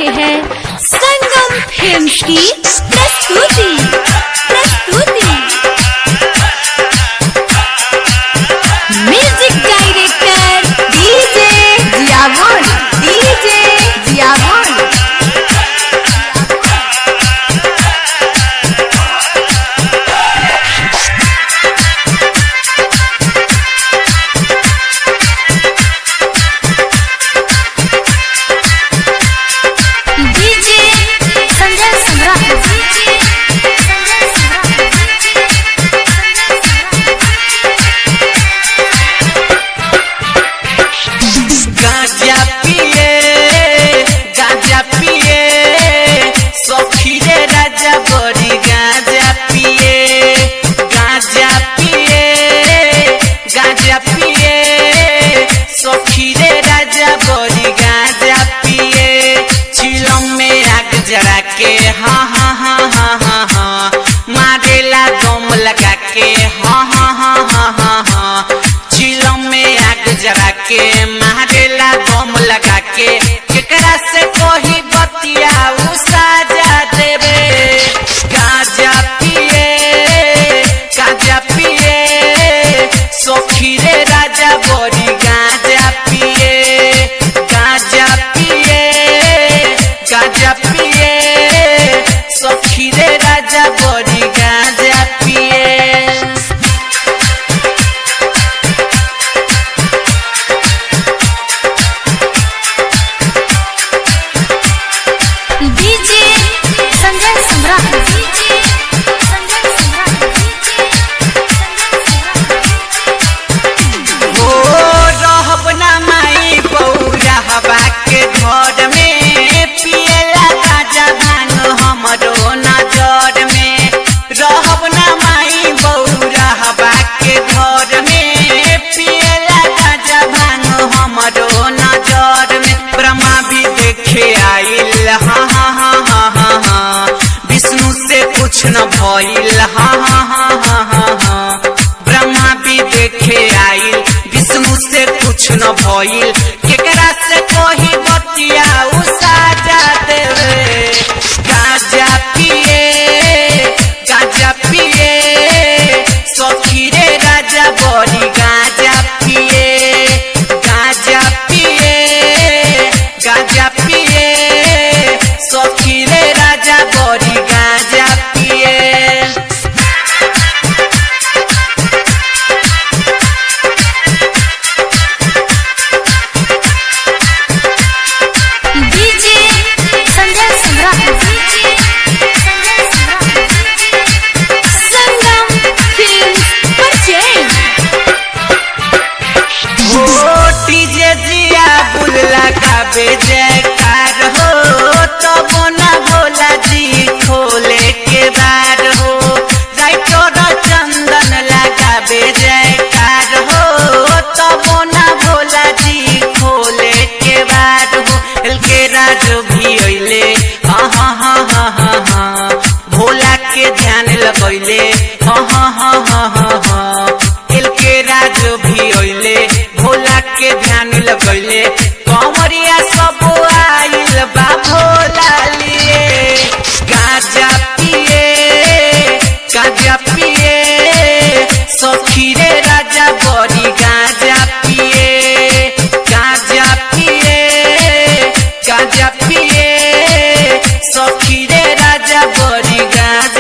रहे हैं संगम फिल्म्स की प्रस्तुति प्रस्तुति। Music director DJ Jiyawan, DJ Jiyawan. DJ Sanjay Samrat, DJ Sanjay Samrat. गांजा पिए, गांजा पिए, सखी रे राजा बड़ी गांजा पिए। गांजा पिए, गांजा पिए, सखी रे राजा बड़ी गांजा पिए। चिलम में आग जरा के हाँ हाँ हाँ हाँ हाँ हाँ, मारेला दम लगा के हाँ हाँ हाँ हाँ हाँ हाँ। चिलम में आग जरा के मारेला दम लगा के, केकरा से कोई बतिया उ साजा देवे। गांजा पिए, गांजा पिए, सखी रे राजा बड़ी गांजा पिए। गांजा पिए, गांजा पिए, सखी रे राजा बड़ी गांजा पिए। DJ Sanjay Samrat, DJ Sanjay Samrat, DJ Sanjay Samrat. ओ रहब ना माई बौरा हवा के घर में, पियला गाजा भांग हमरो नजर में। रहब ना माई बौरा हवा के घर में, पियला गाजा भांग हमरो नजर में। ब्रह्मा भी देखे आइल हाँ हाँ हाँ हाँ हाँ हाँ, विष्णु से कुछ न भइल हाँ हाँ हाँ हाँ हाँ हाँ। ब्रह्मा भी देखे आइल, विष्णु से कुछ न भइल, केकरा से कोई बतिया उ साजा देवे। गांजा पिए, गांजा पिए, सखी रे राजा बड़ी गांजा पिए। गांजा पिए, गांजा पिए, सखी रे राजा बड़ी गांजा पिए। DJ Sanjay Samrat, DJ Sanjay Samrat, Sangam films purchase. हो डीजे जिया बुल लगाबे जयकार हो, तब ना भोला जी खोले के बार हो। राइटर चंदन लगाबे जयकार हो, तब ना भोला जी खोले के बार हो। एलके राजो भी अइले हाँ हाँ हाँ हाँ हाँ हाँ, भोला के ध्यान लगैले हाँ हाँ हाँ हाँ हाँ हाँ। एलके राजो भी अइले, भोला के ध्यान लगैले, कंवरिया सब आइल बा भोला लिए। गांजा पिए, गांजा पिए, सखी रे राजा बड़ी गांजा पिए। गांजा पिए, गांजा पिए, सखी रे राजा बड़ी गांजा